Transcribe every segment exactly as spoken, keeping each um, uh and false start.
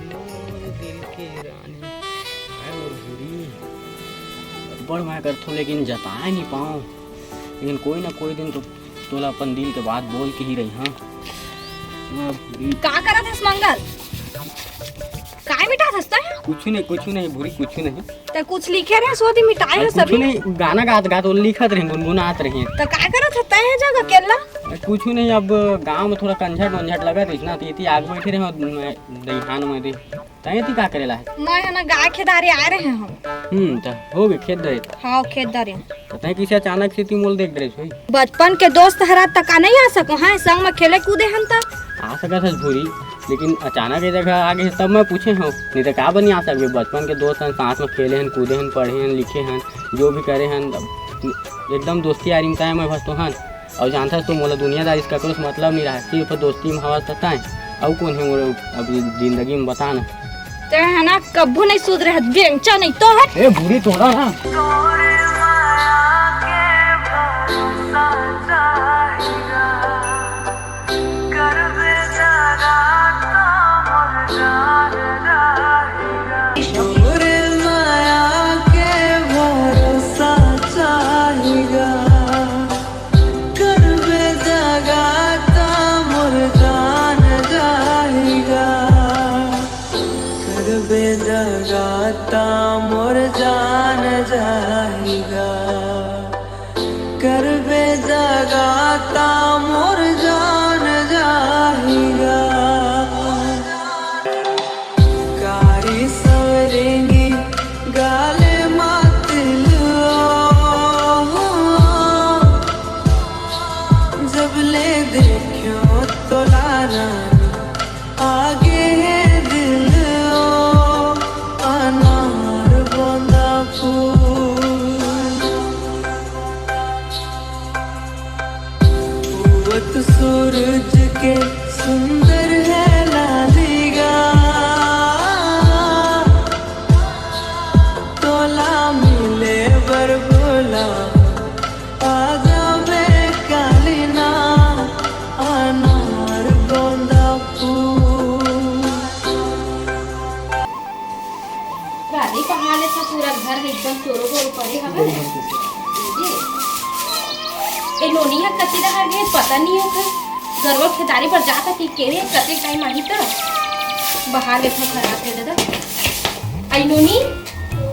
दिल के रानी, हाय मोर भूरी। बड़ मैं करथों, लेकिन जताए नहीं पाऊँ। लेकिन कोई ना कोई दिन तो तोला अपन दिल के बात बोल के ही रही, हाँ। मैं भूरी। का करत हस मंगल? काय मिटात हस तैं? कुछ नहीं, कुछ नहीं भूरी, कुछ नहीं। त कुछ लिखे रहे, सोती मिटाए अरे हो कुछ सभी। नहीं, गाना गात गात वो लिखत रहे, गुनगुनात रहे। त का करत हस तैं ये जगह अकेला? अरे कुछ नहीं, अब गांव में थोड़ा कंझट वंझट लगत रहिस ना, त इति आग बैठे रहे, मैं दईहान में दे। तैं इति का करेला है? मैं है ना गाय खेदारे आए रहे हम। हम्म, त हो गए खेत दरे। हाँ, खेत दरे। त तैं किसे अचानक से ती मोल देख रहे हो? बचपन के दोस्त हरा तका नहीं आ सको, हाँ, संग में खेले कूदे हन त। आ सकत हस भूरी, लेकिन अचानक ये जगह आ गए तब मैं पूछे हूँ, नहीं तो का बनी आ सकबे? बचपन के दोस्त हन, साथ में खेले हन, कूदे हन, पढ़े हन, लिखे हन, जो भी करे हन, एकदम दोस्ती यारी में तैं मैं फंसतो हन। अउ जानथस तो मोला दुनियादारी से ककरो से मतलब नहीं रहा, सिर्फ दोस्ती में हवस त तैं। अउ कौन है मोर अभी जिंदगी में बता ना। तैं है ना कब्बू नहीं सुधरे हस, बेंचा नहीं तो हट। ए भूरी तोरा ना। तोरे माया के भरोसा चाहिगा, करबे दगा ता मोर जान जाहिगा, करबे दगा ता मोर जान जाहिगा। करबे दगा ता मोर जान जाहिगा। कारी सवरेंगी गाले मात लो, जब ले देखियो तोला रानी आगे है दिल ओ अनार बोंदा फूल। उगत सूरज के सुंदर है लालिगा, तोला मिले बर बोला। आजा बे कालीना, अनार गोंदा फूल। रानी कहाँ ले था? पूरा घर में एकदम चोरो बोरो पड़े हवे। जी। ए नोनी ह कति डहर गे, पता नहीं ओकर। गरवा खेदारी पर जाता कि केवे, कते टाइम आही त। बहा ले था खराब है दादा। आई नोनी,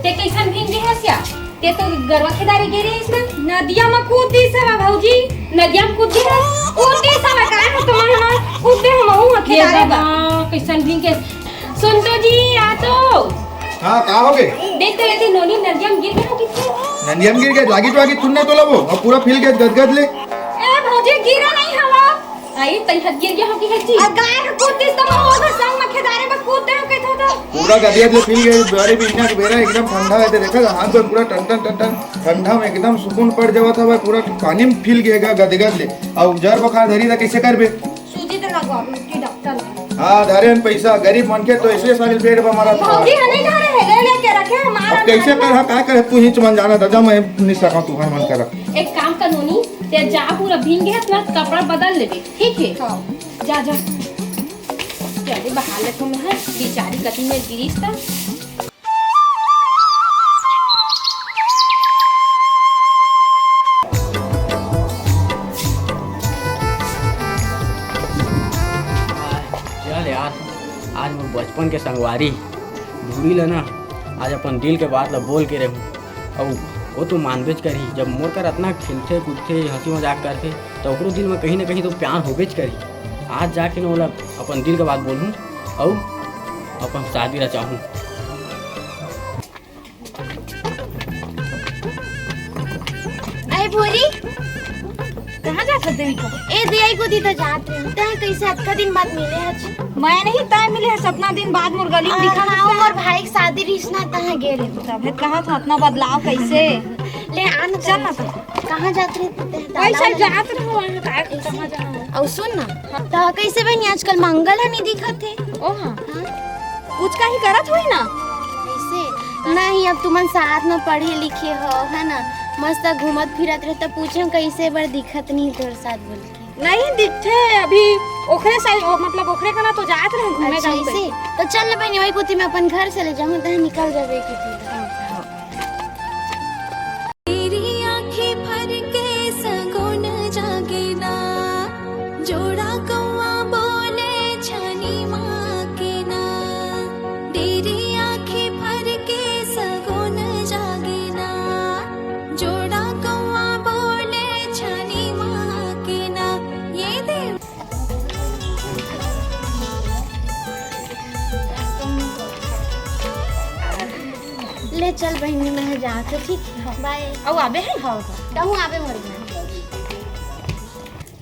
ते कैसन भींग गे हस या? ते तो गरवा खेदारी गे रहिस ना? नदिया म कूद दिस हवय भौजी। नदिया म कूद दिस हवय? कूद दिस हवय, काय हो तुम्हर हमर? कूद दे हम, हूँ ये खेदारे बाबा, बा। कैसन भींग के। सुन तो जी, आ तो। हाँ, का हो गे? देख तो ये नोनी नदिया म गिर गे हो किथे। नदिया म गिर गे, लागी तो आगी तुन्ने तो लबो, अब पूरा फील गे गदगद ले। ए भौजी, गिरा नहीं हवा। आई, तई हद गिर गया हो कि है जी? आ गाय ह कूद दिस त महू ओकर संग म खेदारे बर कूद दे हो कहिथो त। पूरा गदिया ले फील गे, बारी बिहनिया के बेरा एकदम ठंडा है, ते देखा हाथ में पूरा टन टन टन टन ठंडा में एकदम सुकून पड़ जावत हवय, पूरा पानी में फील गे गा गदगद ले। अउ जर बुखार धरी त कैसे करबे? सूजी त लगवा, मिट्टी डॉक्टर ल। हाँ, धरे हन पैसा, गरीब मनखे तो ऐसे सारे पेट पर मरत हवय। भौजी ह नहीं धरे है, ले लेके रखे हमारा अब कैसे घर में। कर, हाँ, का करे, तू ही मन जाना दादा, मैं नहीं सकता तुहर मन करा। एक काम कर नोनी, ते जा पूरा भींग गे हस ना, कपड़ा बदल लेबे, ठीक है? हाँ। जा, जा। चले बहार ले तुम है, बिचारी कति में गिरिस त। चल यार, आज मोर बचपन के संगवारी भूरी ल ना, आज अपन दिल के बात ल बोल के रहूं। अउ वो तो मानबेच करही, जब मोर कर अतना खेलथे कूदथे, हंसी मजाक करथे, त ओकरो दिल में कहीं ना कहीं तो प्यार होबेच करही। आज जाके ना ओला अपन दिल के बात बोलहूं अउ अपन शादी रचाहूं। अरे भूरी, कहाँ जात हस देवी को? ए दियाई को दी तो जात रही। तैं कैसे अतका दिन बाद मिले हच? मैं नहीं, तैं मिले हस। अतना दिन बाद मोर गली में आ, दिखा हाँ, हस। मोर भाई के शादी रहिस ना, तहाँ गे रहे। तभे कहा था अतना बदलाव कैसे? ले आ ना चल ना तैं। तो। कहाँ जात रही तैं? वही दादा साइड वाला? जात रहो, वहाँ का, कहाँ जाओ? अउ सुन ना, त कैसे बनी आजकल मंगल ह नहीं दिखत हे? ओ हाँ। हाँ? कुछ काही करत होही ना? कैसे? नहीं, अब तुमन साथ में पढ़े लिखे हो, है ना? मस्त घूमत फिरत रहे, त पूछे कैसे बर दिखत नहीं तोर साथ बोल के। नहीं दिखथे अभी, ओखरे साइड, ओ, मतलब ओखरे कना तो जात रहे घूमे अच्छा, जाऊं पे। इसे? तो चल ना बहिनी, वही कोती मैं अपन घर से ले जाऊं, तहाँ निकल जाबे की। तेरी आँखी भर के सगुन जागे ना, जोड़ा कौआ बोले छनी माँ के ना। तेरी आँखी भर के सगुन जागे ना, जोड़ा कौआ बोले छनी माँ के ना। ये दे। ले चल बहिनी, मैं जात हूँ, ठीक? बाय। अउ आबे है? हाँ, हाँ। कहूँ आबे मोर घर।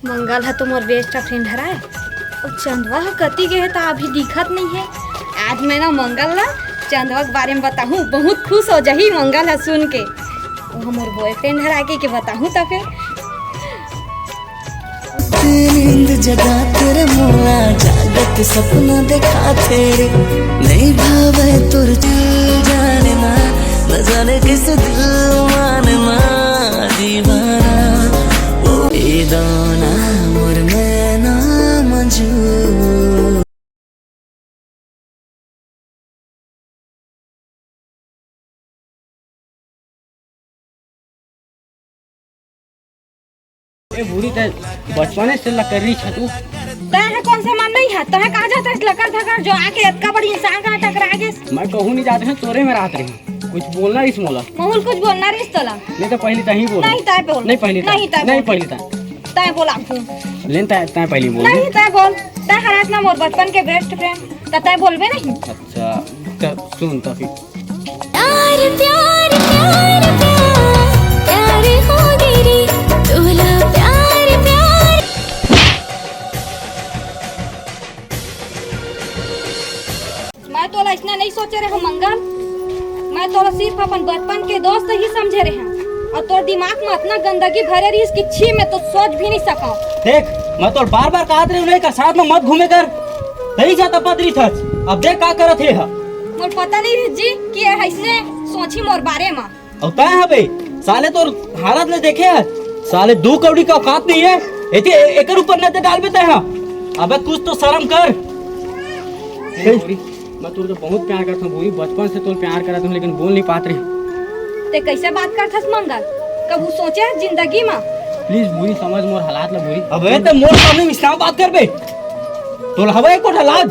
मंगल ह तो मोर बेस्ट फ्रेंड हराय। अउ चंदवा ह कति गे हे त अभी दिखत नइ हे। आज मैं ना मंगल ला चंदवा के बारे में बताहूँ, बहुत खुश हो जाही मंगल ह सुन के। वो मोर बॉयफ्रेंड हराय के, के बताहूँ त फिर। नींद जगा तेरे मोला, जागत सपना देखा तेरे। नहीं भावे तोर दिल जाने ना, न जाने किस दिल माने ना। दीवाना, ओ ए दाना, मोर मैं ना मंजू। ए बूढ़ी, तैं बचपने से लकर्री छे तू। तैं ह कोन से मन नहीं है? तैं कहाँ जात हस लकर धकर जो आके अतका बड़ी इंसान करा टकरा गेस? मैं कहूँ नहीं जात हूँ, तोरे में रात रही। कुछ बोलना रिस मोला। महूँ ल कुछ बोलना रिस तोला। नहीं तो पहली तहीं बोल। नहीं तैं बोल। नहीं पहली तैं। नहीं तैं नहीं बोल। पहली तैं। तैं बोल आप। लेन तैं, तैं पहली बोल। नहीं तैं बोल। तैं हरात ना मोर बचपन के बेस्ट फ्रेंड। त तैं बोलबे नहीं। अच्छा, त सुन त फिर। प्यार, प्यार, प्यार, प्यार, प्यार हो गे रे, तोला प्यार, प्यार। मैं तोला अइसना नहीं सोचे रहे हूँ, मंगल। मैं तोला सिर्फ अपन बचपन के दोस्त ही समझे रहे हूँ। अउ तोर दिमाग में अतना गंदगी भरे रहिस कि छी, मैं तो सोच भी नहीं सकूँ। देख, मैं तोला बार-बार कहत रहे हूँ, नहीं कर, साथ में मत घूमे कर। नहीं जाता पदरी थच। अब देख का करत हे हा। मोर पता नहीं रहिस जी कि ये अइसने सोची मोर बारे में। अउ तैं ह बे, साले तोर हालत ल देखे हस, साले दू कौड़ी के औकात नहीं है, एती ए-, एकर ऊपर नजर डालबे तैं ह। अबे कुछ तो शर्म कर। ए भूरी, मैं तोर से बहुत प्यार करत हूँ भूरी, बचपन से तोर प्यार करत हूँ, लेकिन बोल नहीं पात रही। तैं कइसे बात करत हस मंगल? कभू सोचे हस जिंदगी में? Please भूरी, समझ मोर हालात ल भूरी। अबे तैं मोर सामने में अइसना बात करबे? तोला हवय एको ठा लाज?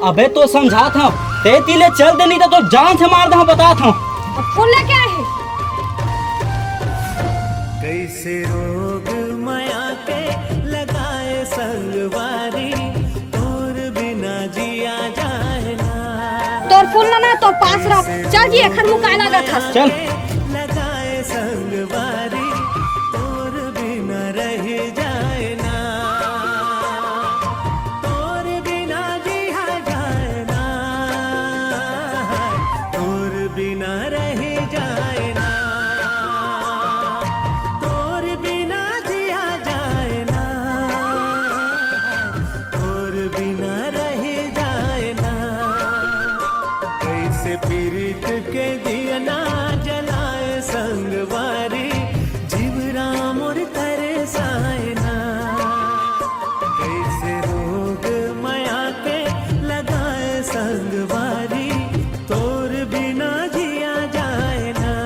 अबे तो समझात हंव, तैं एती ले चल दे, नहीं तो तोर जान से मार देहूं, बतात हंव। अब फूल लेके आए हैं। कैसे रोग माया के लगाए संगवारी, तोर बिना जिया जाए ना। तोर फूल ना, ना, तोर पास रह। चल जी, एखर मुकाय लागत हस। चल। लगाए संगवारी, तोर बिना रह जाए ना, तोर बिना जिया जाए ना, तोर बिना रह जाए ना, तोर बिना जिया जाए ना, तोर बिना रह जाए ना। कैसे पीरित के दिया ना जलाए संगवारी, जीवरा मोर तरसाए ना। कैसे रोग माया के लगाए संगवारी, तोर बिना जिया जाए ना।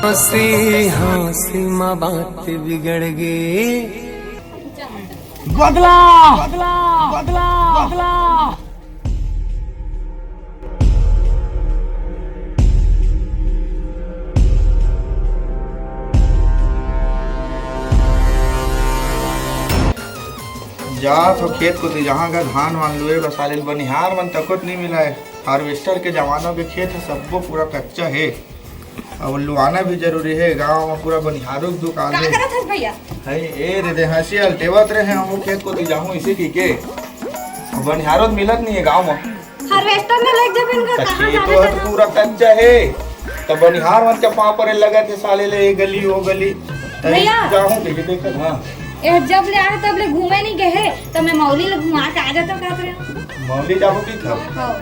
हंसी हंसी मा बात बिगड़ गई। बदला, बदला, बदला, बदला। जात हो खेत कोती, जहाँ का धान वान लुए बस, साले बनिहार मन तको त नहीं मिलाए। हार्वेस्टर के जमाना के खेत ह, सब्बो पूरा कच्चा हे। अब लुआना भी जरूरी हे, गांव में पूरा बनिहारो के दुकान का हे। करत हस भैया? हई, ए रे दे, हंसी अलटेवत रहे, हम खेत कोती जाहूं इसे की के। अब बनिहारो त मिलत नहीं हे गांव में। हार्वेस्टर में लग जाबे इनका, त कहाँ खेतो जाबे ह तेला? पूरा कच्चा हे, त बनिहार मन के पाँव परे लगत हे साले ले, ए गली, ओ गली। त भैया। जाहूँ कहिके देखत, हाँ। ए, जब ले आए, तब ले घूमे नहीं गए हे, त मैं मौली ले घुमा के आ जाता, कहत रहे। मौली जाबो की था? हाँ।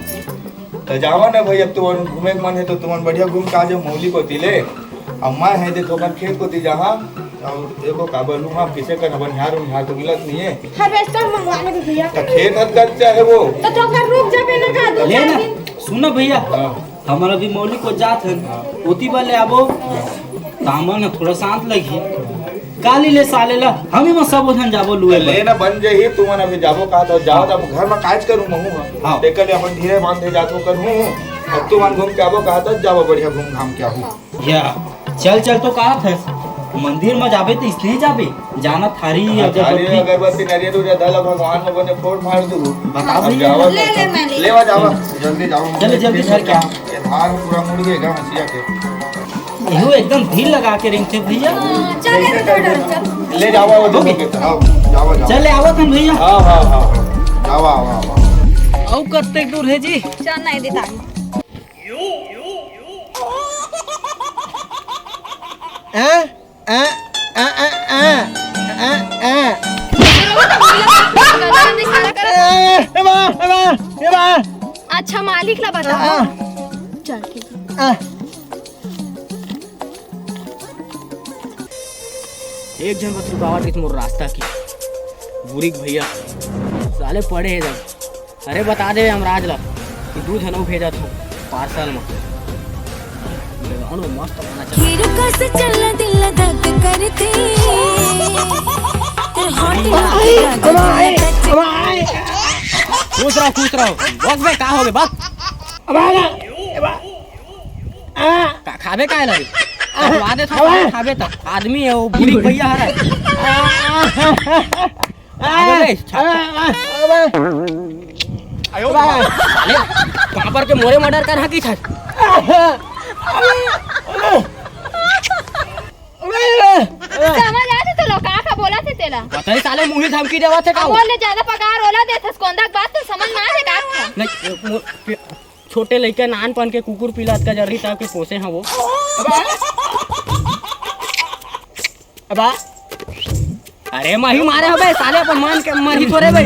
त जावा ना भैया, तुमन घूमे के मन हे त तुमन बढ़िया घूम के आ जाओ मौली कोती ले। अब मैं हे दे थोकन खेत कोती जाहा, अउ देखो का बोलूँ, हाँ, किसे कन बनिहार उनिहार तो मिलत नहीं है। हार्वेस्टर मंगवा ले भैया। त खेत हत कच्चा हे वो। त थोकन रुक जाबे ना का, दो ले चार ना, दिन। सुन ना भैया, हाँ। हमन अभी मौली कोती जात हन, हाँ। ओती बर ले आबो, तामन ह थोड़ा शांत लगही। काली ले साले ला, हम ही मन सबो झन जाबो लुए ले बर। ना बन जही, तुमन अभी जाबो कहा त जाओ, तब घर में काज करूँ महूँ ह। हाँ। तेकर ले अपन धीरे बांधे जाथो करूँ, अब तुमन घूम के आबो कहा त जाबो, बढ़िया घूम घाम के आहू। या, चल चल तो कहा थे, मंदिर में जाबे त इसने जाबे, जाना थारी हाँ, अगरबत्ती। थारी अगरबत्ती, नरियर उरियर धला भगवान में बने फोड़ मार दू। बता अब भैया। जावा ले, ले, मैं ले। लेवा जावा, जल्दी जावा, चले, जल्दी घर के। ये धार पूरा मुड़ गए गा हंसिया के। एहू एकदम ढील लगा के रेंगथे भैया। हाँ, चल, ले, ले, चल, चल। ले जावा वो हो गए। देखो के, हाँ, जावा, जावा। चल, ले आवत हन भैया। हाँ, हाँ, हाँ, हाँ। जावा, आवा, आवा। अउ कत्ते दूर हे जी? चल, नहीं दिखाई। हैं? आ, आ, आ, आ, आ, आ। ए, ए, बा, ए, बा, ए, बा। अच्छा, मालिक ला बता। आ, आ। चल, ठीक है। आ। एक झन बस रुकावट रहिस मोर रास्ता के। बुरिक भैया, साले पड़े हे जब। अरे बता दे यमराज ला कि दू झन अउ भेजत हूँ पार्सल में। बेगान में मस्त गाना चल। हीरो का से चलना दिल धक करते। तेरे हॉट लगे। खुश रहो, खुश रहो। बस बे, का हो गए, बस। का खाबे काय लगे? खवा दे था, खाबे त। आदमी है वो, बुरी भैया हरा। अबे, अबे, अबे। अबे। साले, पापड़ के मोरे मर्डर कर हाँ की था? समझ आथे तोला, का का बोलथे तेला? पता नहीं साले मुँह ही धमकी देवथे का अब वो। बोले ज्यादा पगार ओला देथस, कोंदा के बात तो समझ में आथे का? नहीं, वो छोटे लइका नानपन के कुकुर पीला अतका जरूरी था के पोसे हाँ वो। अबा। अरे मही मारे हबे साले, अपन मन के मरही थोरे बे।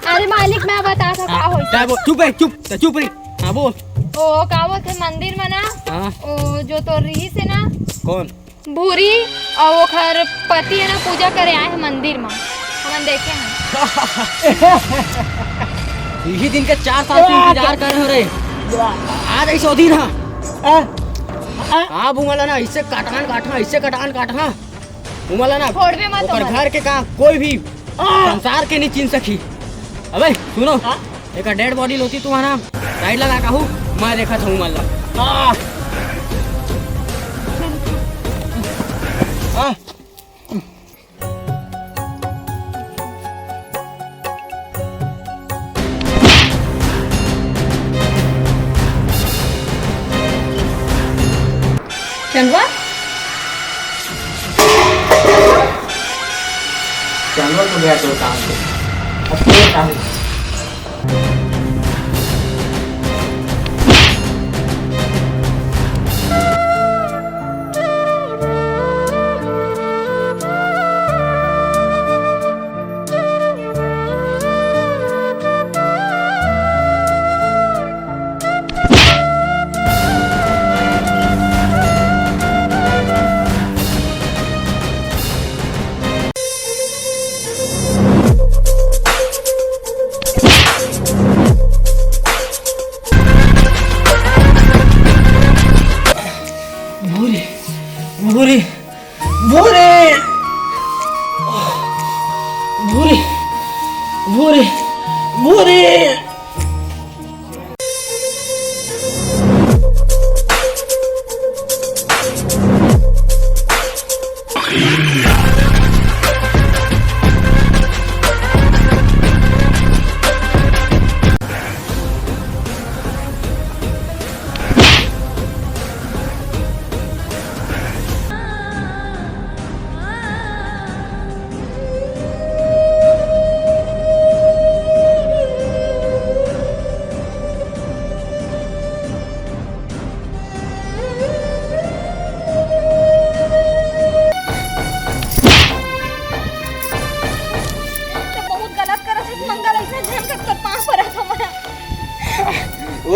अरे मालिक, मैं बता था का होई। काय बोल? चुप रह, चुप, त चुप रही। हाँ बोल। ओ का बोलथे मंदिर में ना, हाँ। ओ जो तो रहिस हे ना, कौन? भूरी अउ ओखर पति हे ना, पूजा करे आए हे मंदिर में, हमन देखे हन। इही दिन के चार साल से इंतजार करे हो रे। आज ऐसे दिन हा। हाँ, बुमला ना, इससे कटान काटना, इससे कटान काटना। उमला ना, छोड़बे मत ओकर उमला। घर के का कोई भी संसार के नहीं चिन सकी। अबे सुनो, हाँ? एक डेड बॉडी लोती तुम्हारा साइड लगा काहू, मैं देखा था उमला। हाँ। हाँ। चंदवा? चंदवा तो गया तो काम पे। अब तो काम। भूरी, भूरी, भूरी, भूरी, भूरी, भूरी।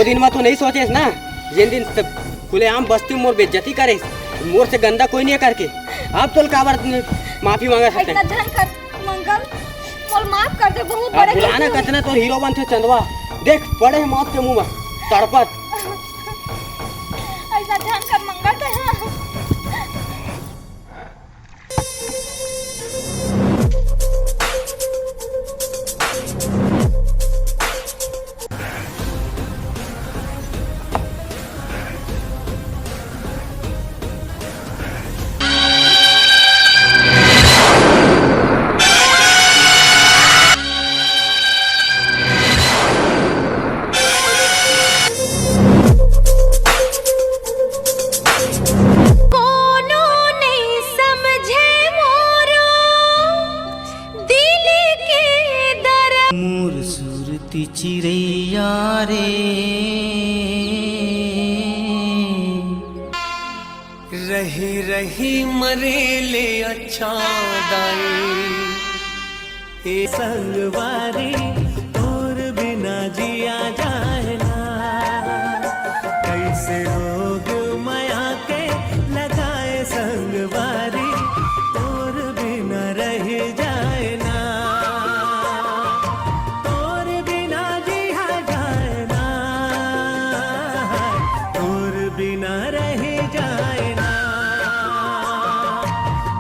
दिन में तो नहीं सोचेस ना, जेन दिन खुलेआम बस्ती में मोर बेइज्जती करेस, मोर से गंदा कोई नहीं करके। अब तोल काबर माफी मांगा सकते? ऐसा झन कर मंगल, मोल माफ कर दे, बहुत बड़े बुलाना। कतना तोर हीरो बनथे चंदवा, देख पड़े मौत के मुंह में तड़पत। ऐसा झन कर मंगल ते, हाँ। कोनो नहीं समझे मोरो दिल के दर्द। मोर सुरती चिरैया रे, रही रही मरे ले अच्छा दाई। ए संगवारी, तोर बिना जिया जाए ना। कैसे रोग मया के लगाए संगवारी, तोर बिना रह जाए ना। तोर बिना जिया जाए ना, तोर बिना रह जाए ना,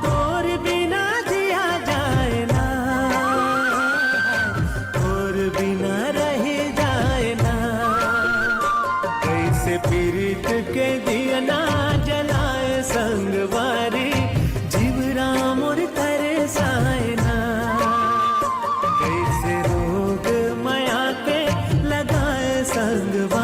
तोर बिना जिया जाए ना, तोर बिना रह जाए ना। कैसे पीरित के दिया ना जलाए संगवारी, जीवरा मोर तरसाए ना। कैसे रोग मया के लगाए संगवारी,